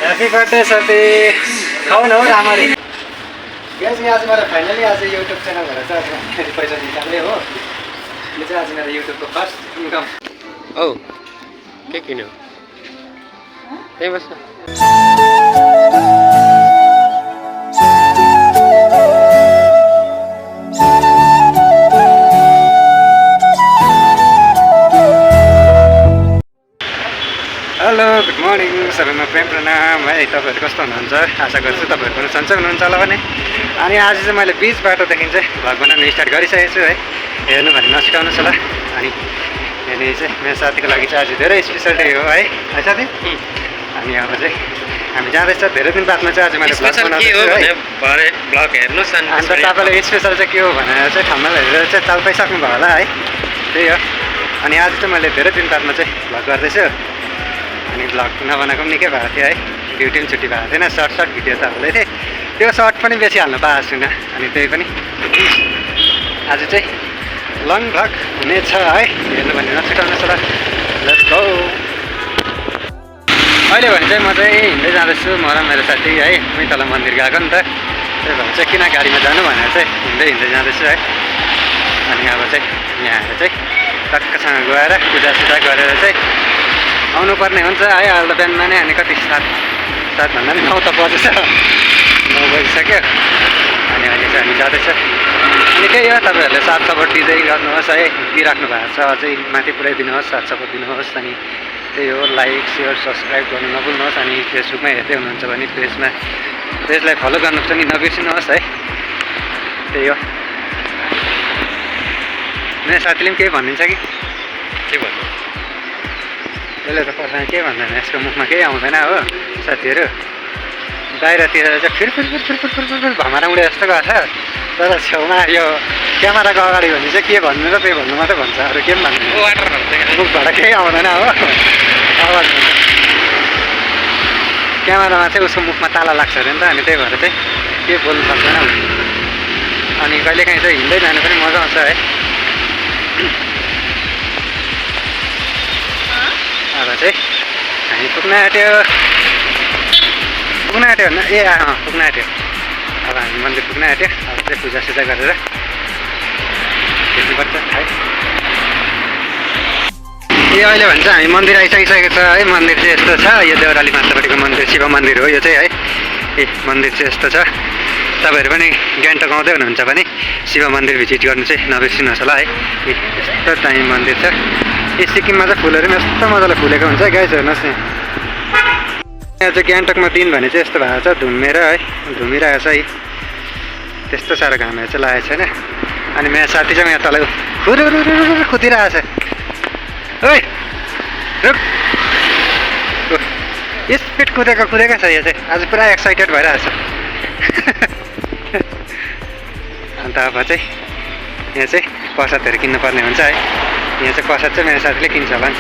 Happy birthday साथी खाऊ न हो राम्ररी ग्यास आज मेरो फाइनली आज युट्युब च्यानलबाट चाहिँ आज पैसा निकाल्ने हो यो चाहिँ आज मेरो युट्युबको फर्स्ट इन्कम औ के किन्यो त्यही बस्छ हेलो गुड मर्निङ सबैमा प्रेम प्रणाम है तपाईँहरू कस्तो हुनुहुन्छ आशा गर्छु तपाईँहरू पनि सन्चै हुनुहुन्छ होला भने अनि आज चाहिँ मैले बिच बाटोदेखि चाहिँ भ्लग बनाउनु स्टार्ट गरिसकेको छु है हेर्नु भने नछुटाउनुहोस् होला अनि यहाँनिर चाहिँ मेरो साथीको लागि चाहिँ आज धेरै स्पेसल डे हो है साथी अनि अब चाहिँ हामी जाँदैछ धेरै दिन बादमा चाहिँ आज मैले भ्लग बनाउँदैछु है अन्त तपाईँले स्पेसल चाहिँ के हो भनेर चाहिँ ठाउँमा हेरेर चाहिँ चाल पाइसक्नुभयो होला है त्यही हो अनि आज चाहिँ मैले धेरै दिन बादमा चाहिँ भ्लग गर्दैछु अनि भ्लग नबनाएको पनि निकै भएको थियो है ड्युटी पनि छुट्टी भएको थिएन सर्ट भिडियो त हाल्दै थिएँ त्यो सर्ट पनि बेसी हाल्नु पाएको छुइनँ अनि त्यही पनि आज चाहिँ लङ भ्लग हुनेछ है हेर्नु भने नछुटाउनुहोस् होला लेट्स गो अहिले भने चाहिँ म चाहिँ हिँड्दै जाँदैछु म र मेरो साथी है उही तल मन्दिर गएको नि त त्यही भएर चाहिँ किन गाडीमा जानु भनेर चाहिँ हिँड्दै जाँदैछु है अनि अब चाहिँ यहाँ आएर चाहिँ टक्कसँग गएर पूजासुजा गरेर चाहिँ आउनुपर्ने हुन्छ है अहिले बिहानमा नै अनि कति सातभन्दा पनि 9 त बजेछ 9 बजिसक्यो अनि अहिले चाहिँ हामी जाँदैछ अनि त्यही हो तपाईँहरूले साथ सपोर्ट दिँदै गर्नुहोस् है दिइराख्नु भएको छ अझै माथि पुऱ्याइदिनुहोस् साथ सपोर्ट दिनुहोस् अनि त्यही हो लाइक सेयर सब्सक्राइब गर्नु नभुल्नुहोस् अनि फेसबुकमा हेर्दै हुनुहुन्छ भने पेजलाई फलो गर्नु पनि नबिर्सिनुहोस् है त्यही हो मेरो साथीले पनि केही भनिदिन्छ कि के भन्नु यसले त पर्छ के भन्दैन यसको मुखमा केही आउँदैन हो साथीहरू बाहिरतिर चाहिँ फिर भमारा उडे जस्तो गर्छ तर छेउमा यो क्यामेराको अगाडि भने चाहिँ के भन्नु र त्यही भन्नु मात्रै भन्छ अरू के पनि भन्नु मुखबाट केही आउँदैन हो आवाज क्यामेरामा चाहिँ उसको मुखमा ताला लाग्छ अरे नि त अनि त्यही भएर चाहिँ के बोल्नु सक्दैन अनि कहिलेकाहीँ चाहिँ हिँड्दै जानु पनि मजा आउँछ है अब चाहिँ हामी पुग्न आँट्यो पुग्न आँट्यो ए पुग्न आँट्यो अब हामी मन्दिर पुग्न आँट्यो अब चाहिँ पूजासुजा गरेर हेर्नुपर्छ है अहिले भन्छ हामी मन्दिर आइसकिसकेको छ है मन्दिर चाहिँ यस्तो छ यो देउराली माछापट्टिको मन्दिर शिव मन्दिर हो यो चाहिँ है ए मन्दिर चाहिँ यस्तो छ तपाईँहरू पनि गान्तोक आउँदै हुनुहुन्छ भने शिव मन्दिर भिजिट गर्नु चाहिँ नबिर्सिनुहोस् होला है यस्तो दामी मन्दिर छ यो सिक्किममा चाहिँ फुलहरू पनि यस्तो मजाले फुलेको हुन्छ गाइस हेर्नुहोस् यहाँ यहाँ चाहिँ गान्तोकमा दिन भने चाहिँ यस्तो भएको छ धुम्मेर है धुमिरहेको छ है त्यस्तो साह्रो घामहरू चाहिँ लागेको छैन अनि मेरो साथी चाहिँ यहाँ तल कुदिरहेको छ ओइ रुक स्पिड कुदेको छ यो चाहिँ आज पुरा एक्साइटेड भइरहेको छ अन्त अब चाहिँ यहाँ चाहिँ प्रसादहरू किन्नुपर्ने हुन्छ है यहाँ चाहिँ प्रसाद चाहिँ मेरो साथीले किन्छ होला नि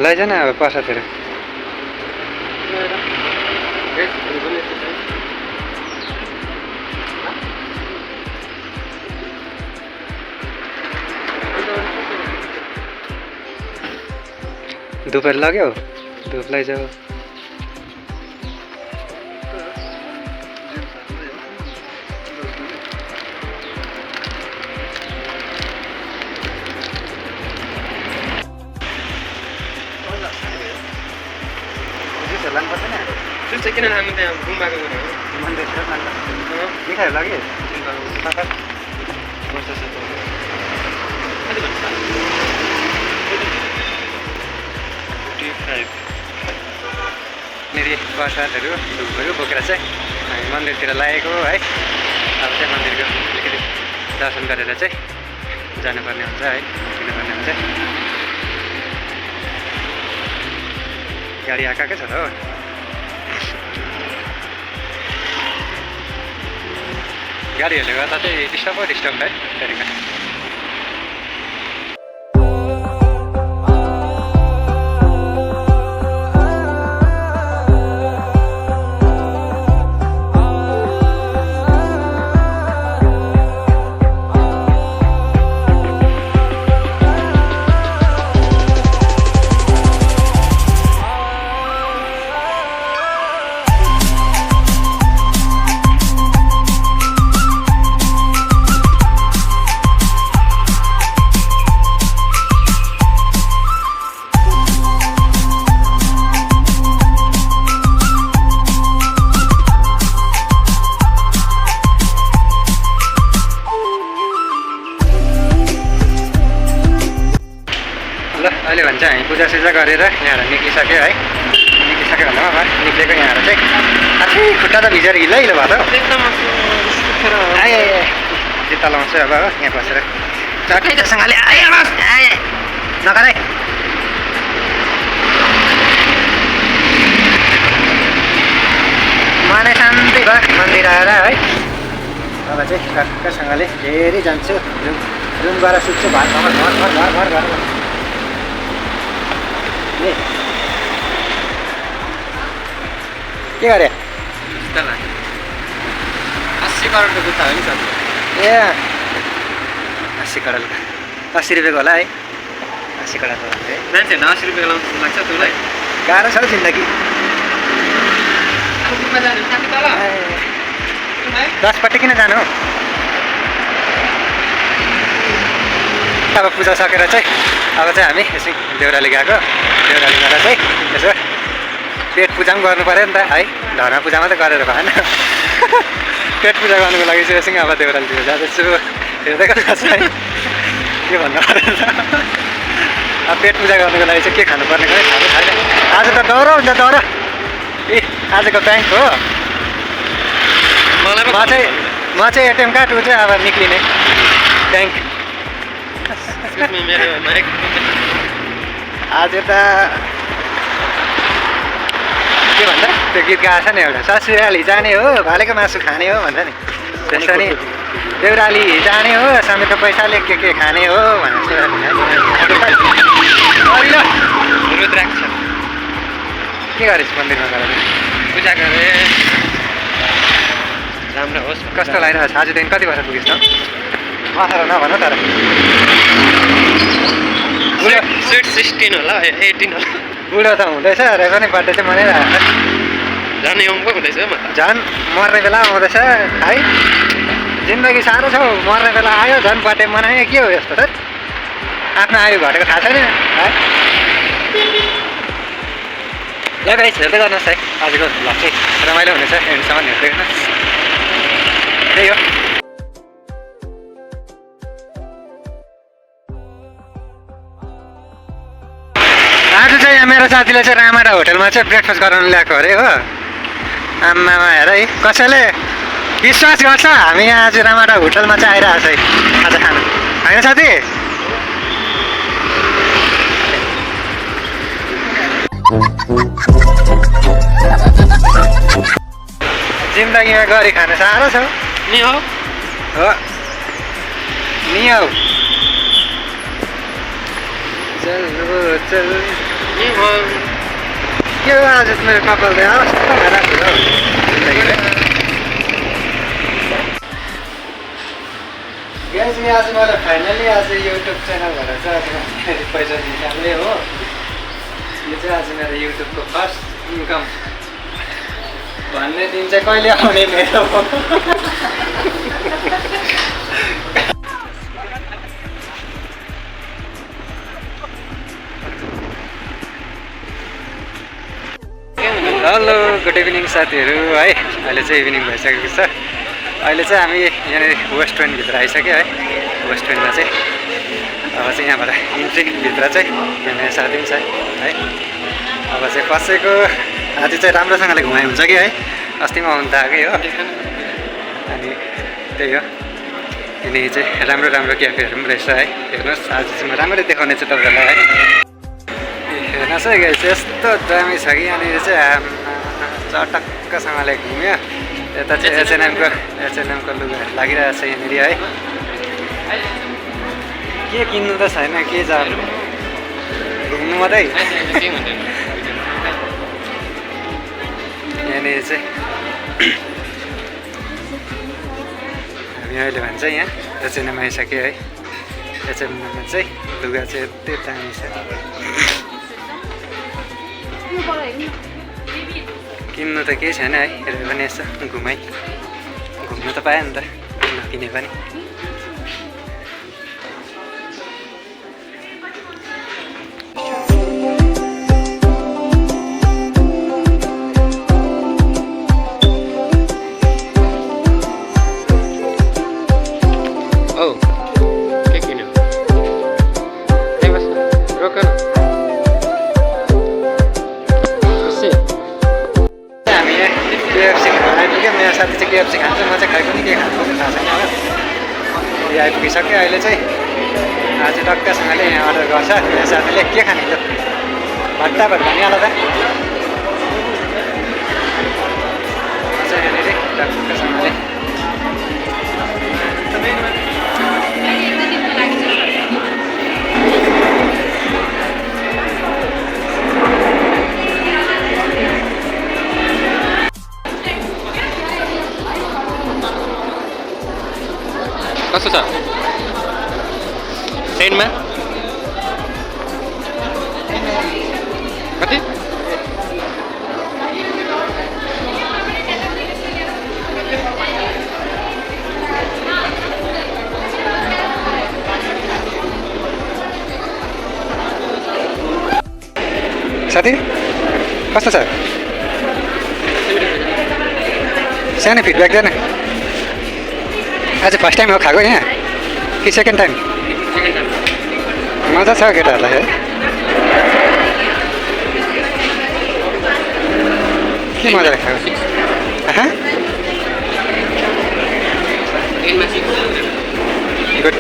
लैजा न अब प्रसादहरू धुपहरू लग्यो धुप लैजाऊ लानुपर्छ नि जुन चाहिँ किन हामी त्यहाँ गुम्बाको मन्दिर मिठाईहरू लाग्यो मेरी प्रसादहरू धुपहरू बोकेर चाहिँ हामी मन्दिरतिर लागेको है अब चाहिँ मन्दिरको अलिकति दर्शन गरेर चाहिँ जानुपर्ने हुन्छ है किन्नुपर्ने हुन्छ गाडी आएकै छ त हो गाडीहरूले गर्दा चाहिँ डिस्टर्ब है त्यहाँनिर पूजासुजा गरेर यहाँबाट निक्लिसक्यो है। निक्लिसक्यो भन्दा अब निक्लेको यहाँबाट चाहिँ आफै खुट्टा त भिजेर हिलो हिलो भयो त हौ। आए जुत्ता लाउँछु अब हो यहाँ बसेर चटैसँगले आए नगर है। मन शान्ति भयो मन्दिर आएर है। अब चाहिँ टक्कसँगले फेरि जान्छु रुम गएर सुत्छु। घर के गरे 80 करोडको जुत्ता हो नि साथी। ए 80 करोड 80 रुपियाँको होला है। 80 करोडको होला है। मान्छेहरूले 80 रुपियाँ लाउँछ लाग्छ तिमीलाई? गाह्रो छ जिन्दगी। 10पट्टि किन जानु? अब पूजा सकेर चाहिँ अब चाहिँ हामी यसो देउराली गएको। देउराली गएर चाहिँ यसो पेट पूजा पनि गर्नु पऱ्यो नि त है। धर्म पूजा मात्रै गरेर भएन। पेट पूजा गर्नुको लागि चाहिँ एकछिन अब देउरालीतिर जाँदैछु। हेर्दै गर्नुहोस् है के भन्नु पऱ्यो त। अब पेट पूजा गर्नुको लागि चाहिँ के खानुपर्ने पनि थाहा छैन। आज त दौरा हुन्छ दौरा। ए आजको ब्याङ्क हो। म चाहिँ एटिएम कार्ड ऊ चाहिँ अब निक्लिने ब्याङ्क। आज त के भन्छ त्यो गीत गाएको छ नि एउटा ससुराली जाने हो भालेको मासु खाने हो भन्छ नि। त्यसरी देउराली जाने हो समेतको पैसाले के खाने हो भनेर रुद्राक्ष के गरिस् मन्दिरमा गएर पूजा गरे राम्रो होस्। कस्तो लागिरहेको छ आजदेखि कति वर्ष पुगिस् त? माथार नभन तर स्विट 16 होला 18 होला। बुढो त हुँदैछ र पनि बर्थडे चाहिँ मनाइरहेको छ। झन् यङ पो हुँदैछ म त। झन् मर्ने बेला आउँदैछ है। जिन्दगी साह्रो छ हौ। मर्ने बेला आयो झन् बर्थडे मनायो के हो यस्तो त? आफ्नो आयु घटेको थाहा छैन है। ल गाइस हेर्दै गर्नुहोस् है आजको भ्लग चाहिँ रमाइलो हुनेछ। एन्डसम्म हेर्दै गर्नुहोस्। त्यही हो। आज चाहिँ यहाँ मेरो साथीले चाहिँ रामाडा होटलमा चाहिँ ब्रेकफास्ट गराउनु ल्याएको अरे हो। आम्मामा हेर है कसैले विश्वास गर्छ हामी यहाँ आज रामाडा होटलमा चाहिँ आइरहेको छ है आज खानु होइन साथी? जिन्दगीमा गरी खानु साह्रो छ नि हो नि हौ। चल चल नि हो के हो आज मेरो कपाल त कस्तो भइरहेको छ जिन्दगीले। आज मलाई फाइनली आज युट्युब च्यानलबाट चाहिँ आज पैसा निकाल्ने हो। यो चाहिँ आज मेरो युट्युबको फर्स्ट इन्कम भन्ने दिन चाहिँ कहिले आउने मेरो? हेलो गुड इभिनिङ साथीहरू है। अहिले चाहिँ इभिनिङ भइसकेको छ। अहिले चाहिँ हामी यहाँनिर वेस्ट पोइन्टभित्र आइसक्यो है। वेस्ट पोइन्टमा चाहिँ अब चाहिँ यहाँबाट इन्ट्रीभित्र चाहिँ यहाँ मेरो साथी पनि छ है। अब चाहिँ कसैको आज चाहिँ राम्रोसँगले घुमाइ हुन्छ कि है। अस्ति पनि आउनु त आएकै हो। अनि त्यही हो यहाँनिर चाहिँ राम्रो राम्रो क्याफेहरू पनि रहेछ है। हेर्नुहोस् आज चाहिँ म राम्ररी देखाउने छु तपाईँहरूलाई है। हेर्नुहोस् है गाइस यस्तो दामी छ कि यहाँनिर चाहिँ चटक्कसँगले घुम्यो। यता चाहिँ एचएनएमको लुगाहरू लागिरहेको छ यहाँनिर है। के किन्नु त छैन के जानु घुम्नु मात्रै। यहाँनिर चाहिँ हामी अहिले भन्छ यहाँ एचएनएम आइसक्यो है। एचएनएममा चाहिँ लुगा चाहिँ यति दामी छ। किन्नु त केही छैन है। हेरेर पनि यसो घुम्नु त पायो नि त नकिने पनि। के किन्यो? रोक न केएफसी खान आइपुग्यो मेरो साथी चाहिँ केएफसी खान्छ म चाहिँ खाएको नि के खानु थाहा छैन हो यो आइपुगिसक्यो अहिले चाहिँ आज टक्कसँगले यहाँ अर्डर गर्छ मेरो साथीले के खाने त भट्टा भनिहाल त चाहिँ यहाँनिर टक्कसँगले कस्तो छ सेन्टमा कति साथी कस्तो छ सानो फिडब्याक दिएन आज फर्स्ट टाइम हो खाएको यहाँ कि सेकेन्ड टाइम मजा छ केटाहरूलाई है के मजा खाएको गुड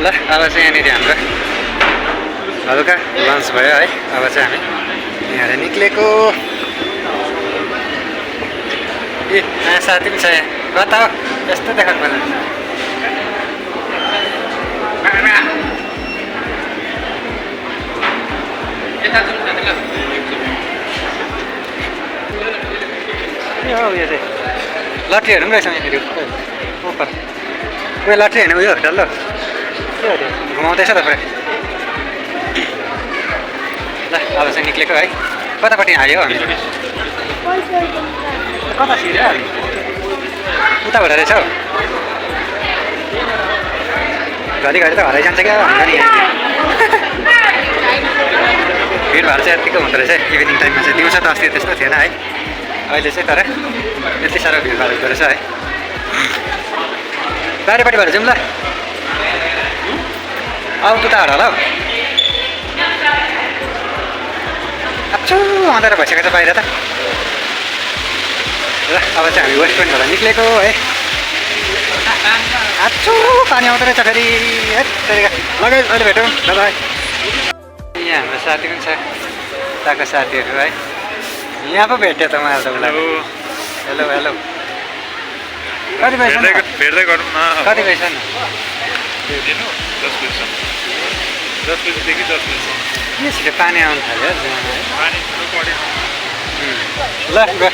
ल अब चाहिँ यहाँनिर हाम्रो हल्का लन्च भयो है अब चाहिँ हामी यहाँबाट निक्लेको ए साथी पनि छ यहाँ कता हो यस्तो देखाएको पर्छ के हो यो चाहिँ लट्ठी हेरौँ रहेछ यहाँनिर उपर उयो लट्ठी हेर्नु उयो डल्लो के हो त्यो घुमाउँदैछ त पुरै ल अब चाहिँ निक्लेको है कतापट्टि आयो हामी कता छिर्यो हामी उताबाट रहेछ हौ घरिघरि त हराइजान्छ क्या हुन्छ नि भिडभाड चाहिँ यत्तिकै हुँदो रहेछ इभिनिङ टाइममा चाहिँ दिउँसो त अस्ति त्यस्तो थिएन है अहिले चाहिँ तर यति साह्रो भिडभाड हुँदो रहेछ है बारीपट्टिबाट जाउँ ल अब उताबाट होला हौ अच्छो अँधारो भइसकेको छ बाहिर त ल अब चाहिँ हामी वेस्ट पोइन्टबाट निक्लेको है अच्छो पानी आउँदो रहेछ फेरि लगाइ अहिले भेटौँ ल भाइ यहाँ हाम्रो साथी पनि छ उताको साथीहरू है यहाँ पो भेट्यो त मलाई त उसलाई हेलो हेलो कति पैसा भेट्दै गरौँ न कति पैसा न 10 पैसा 10 पैसादेखि 10 पैसा के छिटो पानी आउनु थाल्यो पानी ठुलो पऱ्यो ल गयो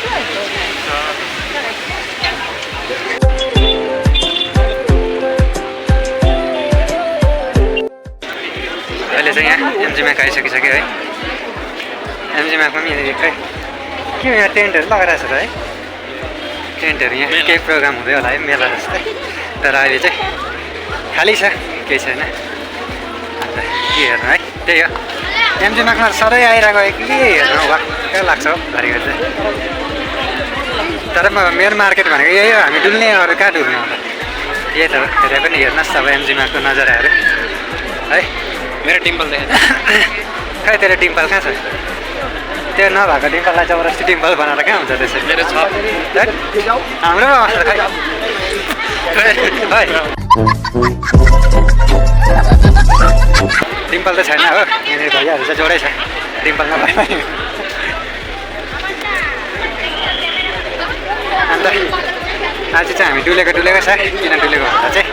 अहिले चाहिँ यहाँ एमजी म्याक आइसकिसक्यो है एमजी म्याकमा पनि यहाँनिर खै के यहाँ टेन्टहरू लगाइरहेको छ त है टेन्टहरू यहाँ केही प्रोग्राम हुँदै होला है मेला जस्तै तर अहिले चाहिँ खाली छ केही छैन अन्त के हेर्नु है त्यही हो एमजी म्याकमा सधैँ आइरहेको के हेर्नु वा क्या लाग्छ हौ घरिघरि चाहिँ तर मेरो मार्केट भनेको यही हो हामी डुल्ने अरू कहाँ डुल्ने होला यही त हो त्यही पनि हेर्नुहोस् अब एमजी म्याकको नजराहरू है मेरो टिम्पल देखेँ खै तेरो डिम्पल कहाँ छ त्यो नभएको डिम्पललाई जबरजस्ती डिम्पल बनाएर कहाँ हुन्छ त्यसरी मेरो छ हाम्रो अवस्था खै डिम्पल त छैन हो यहाँनिर भइहाल्छ चाहिँ जोडै छ डिम्पल नभए पनि अन्त आज चाहिँ हामी डुलेको छ किन डुलेको भन्दा चाहिँ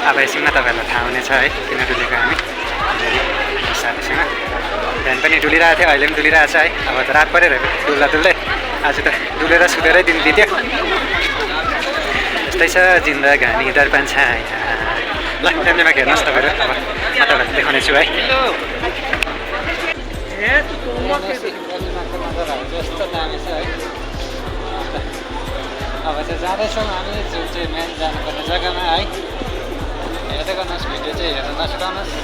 अब एकछिनमा तपाईँहरूलाई थाहा हुनेछ है किन डुलेको हामी साथीसँग बिहान पनि डुलिरहेको थियो अहिले पनि डुलिरहेको छ है अब त रात पऱ्यो डुल्दा डुल्दै आज त डुलेर सुतेरै दिन बित्यो यस्तै छ जिन्दगानी दर्पण छाया ल टाइममा हेर्नुहोस् तपाईँहरू अब म तपाईँहरूलाई देखाउने छु है यस्तो दामी छ है अब चाहिँ जाँदैछौँ हामी जुन चाहिँ मेन जानुपर्ने जग्गामा है हेर्दै गर्नुहोस् भिडियो चाहिँ हेर्न नछुटाउनुहोस्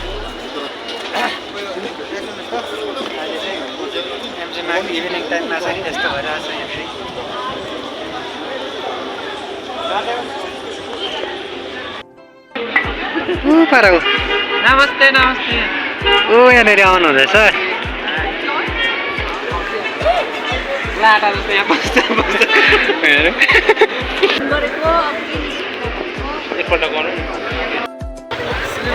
अहिले चाहिँ एमजीमा इभिनिङ टाइममा चाहिँ यस्तो भइरहेको छ यहाँनिर पारा नमस्ते नमस्ते ऊ यहाँनिर आउनु हुँदैछ लाटा जस्तो यहाँ बस्छ एकपल्ट गरौँ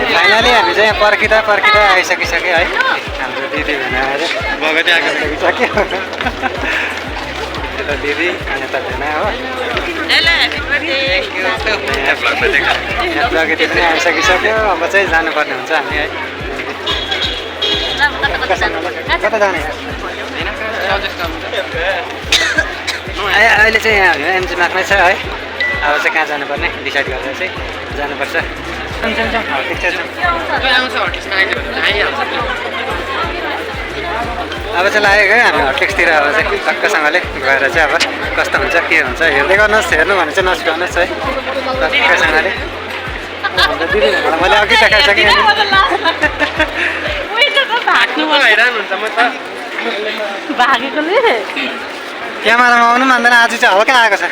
फाइनली हामी चाहिँ यहाँ पर्खिँदा आइसकिसक्यो है हाम्रो दिदी भेनाहरू बगती आएको आइसकिसक्यो यता दिदी अनि यता भेना हो यहाँ प्रगति पनि आइसकिसक्यो अब चाहिँ जानुपर्ने हुन्छ हामी है कता जाने अहिले चाहिँ यहाँ एमजी मार्कमै छ है अब चाहिँ कहाँ जानुपर्ने डिसाइड गरेर चाहिँ जानुपर्छ अब चाहिँ लागेको है हामी हटकेक्सतिर अब चाहिँ टक्कसँगले गएर चाहिँ अब कस्तो हुन्छ के हुन्छ हेर्दै गर्नुहोस् हेर्नु भने चाहिँ नछुटाउनुहोस् है टक्कसँगले दिदी मैले अघि देखाइसकेँ क्यामेरामा आउनु मान्दैन आज चाहिँ हल्का आएको छ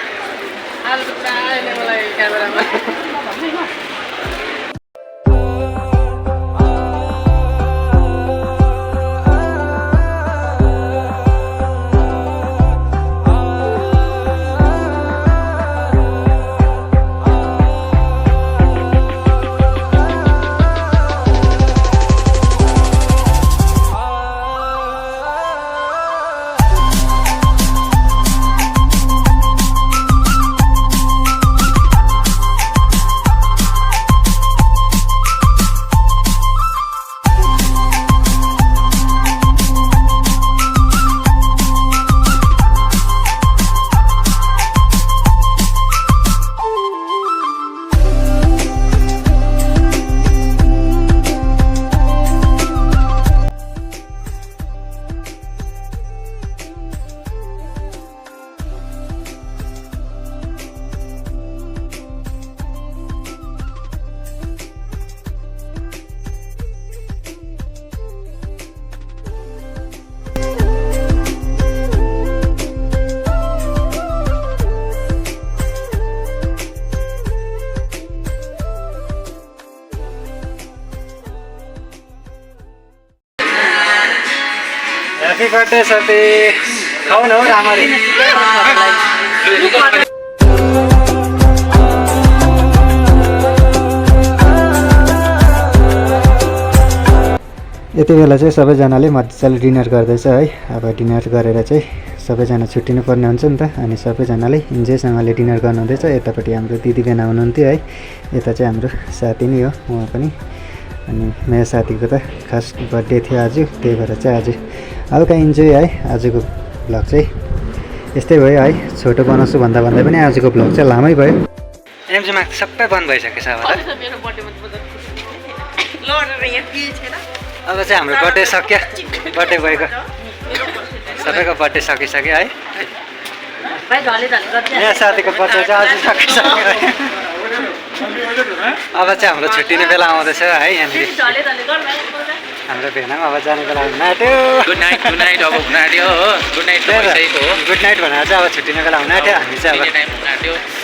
ह्याप्पी बर्थडे साथी खाऊ न हो राम्ररी यति बेला चाहिँ सबैजनाले मजाले डिनर गर्दैछ है अब डिनर गरेर चाहिँ सबैजना छुट्टिनु पर्ने हुन्छ नि त अनि सबैजनाले इन्जोयसँगले डिनर गर्नुहुँदैछ यतापट्टि हाम्रो दिदी बहिनी हुनुहुन्थ्यो है यता चाहिँ हाम्रो साथी नै हो उहाँ पनि अनि मेरो साथीको त खास बर्थडे थियो आज त्यही भएर चाहिँ आज हल्का इन्जोय है आजको भ्लग चाहिँ यस्तै भयो है छोटो बनाउँछु भन्दा भन्दै पनि आजको भ्लग चाहिँ लामै भयो एमजीमा सबै बन्द भइसकेछ अब चाहिँ हाम्रो बर्थडे सक्यो बर्थडे भएको सबैको बर्थडे सकिसक्यो है यहाँ साथीको बर्थडे चाहिँ आज सकिसक्यो अब चाहिँ हाम्रो छुट्टिने बेला आउँदैछ है यहाँनिर हाम्रो भेनामा अब जाने बेला हुन आँट्यो गुड नाइट अब हुन आँट्यो हो गुड नाइट गुड नाइट भनेर चाहिँ अब छुट्टिने बेला हुन आँट्यो हामी चाहिँ अब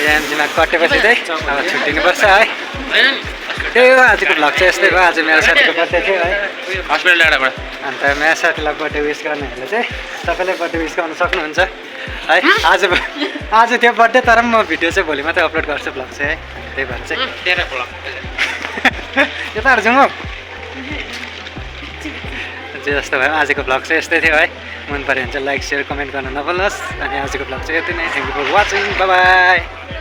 एमजीमा कटेपछि चाहिँ अब छुट्टिनुपर्छ है त्यही हो आजको भ्लग चाहिँ यस्तै भयो आज मेरो साथीको बर्थडे थियो है हस्पिटल डाँडाबाट अन्त मेरो साथीलाई बर्थडे विस गर्नेहरूले चाहिँ सबैले बर्थडे विस गर्न सक्नुहुन्छ है आज त्यो बर्थडे तर म भिडियो चाहिँ भोलि मात्रै अपलोड गर्छु भ्लग चाहिँ है त्यही भएर चाहिँ यताहरू जाउँ हौ जे जस्तो भयो आजको भ्लग चाहिँ यस्तै थियो है मन पऱ्यो भने चाहिँ लाइक सेयर कमेन्ट गर्न नभुल्नुहोस् अनि आजको भ्लग चाहिँ यति नै thank you for watching bye by